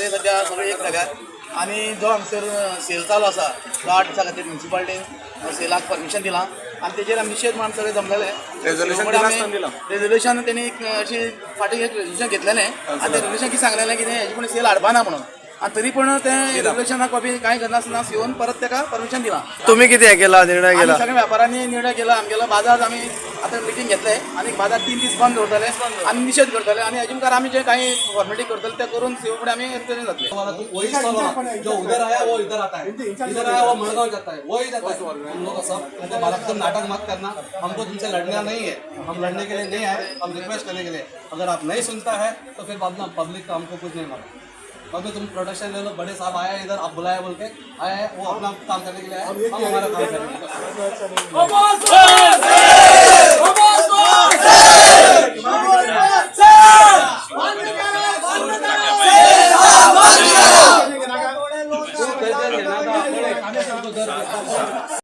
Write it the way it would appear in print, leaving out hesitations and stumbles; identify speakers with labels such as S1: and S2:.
S1: वेपारी सध्या सगळे एक जाल्यात आनी जो हांगसर सेल चालू आसा तो 8 दिसां खातीर म्युनिसिपालिटीन सेलाक परमिशन दिलां आनी तेजेर आमी निशेध म्हणून सगळे जमलेले.
S2: Resolution दिनासतना दिलां.
S1: रेजोल्युशन तेणी एक अशी फाटीं एक रेजोल्युशन घेतलेलें आनी तें रेजोल्युशन कितें सांगलेलें कितें हेजे कोणी सेल हाडपा ना म्हणून, आनी तरी पण तें रेजोल्युशनाक कॉपी कांय करनासतना येवन परत तेका परमिशन दिलां.
S3: तुम्ही किती हे केला निर्णय
S1: आमी
S3: केला?
S1: सगळ्या व्यापाऱ्यांनी निर्णय केला. आमगेलो बाजार आमी आतां मिटींग घेतले आनी बाजार 3 दीस बंद दवरतले आनी निशेध करतले आनी हेजे मुखार आमी जे कांय फॉर्मेलिटी करतले ते करून सीओ फुडें आमी तरेन जातले.
S4: वाला तो वही सॉल्व होना, जो उधर आया वो इधर आता है, इधर आया वो मड़गांव जाता है, वही जाता है. तुम लोग सब तुमको बालक, तुम नाटक मत करना. हमको तुमसे लड़ना नहीं है, हम लड़ने के लिए नहीं आए, हम रिक्वेस्ट करने के लिए. अगर आप नहीं सुनता है तो फिर बाद में पब्लिक का हमको कुछ नहीं मालूम. बाद में तुम प्रोटेक्शन ले लो. बड़े साहब आए इधर, आप बुलाया बोल के आए हैं, वो अपना काम करने के लिए आए, हम हमारा काम करेंगे.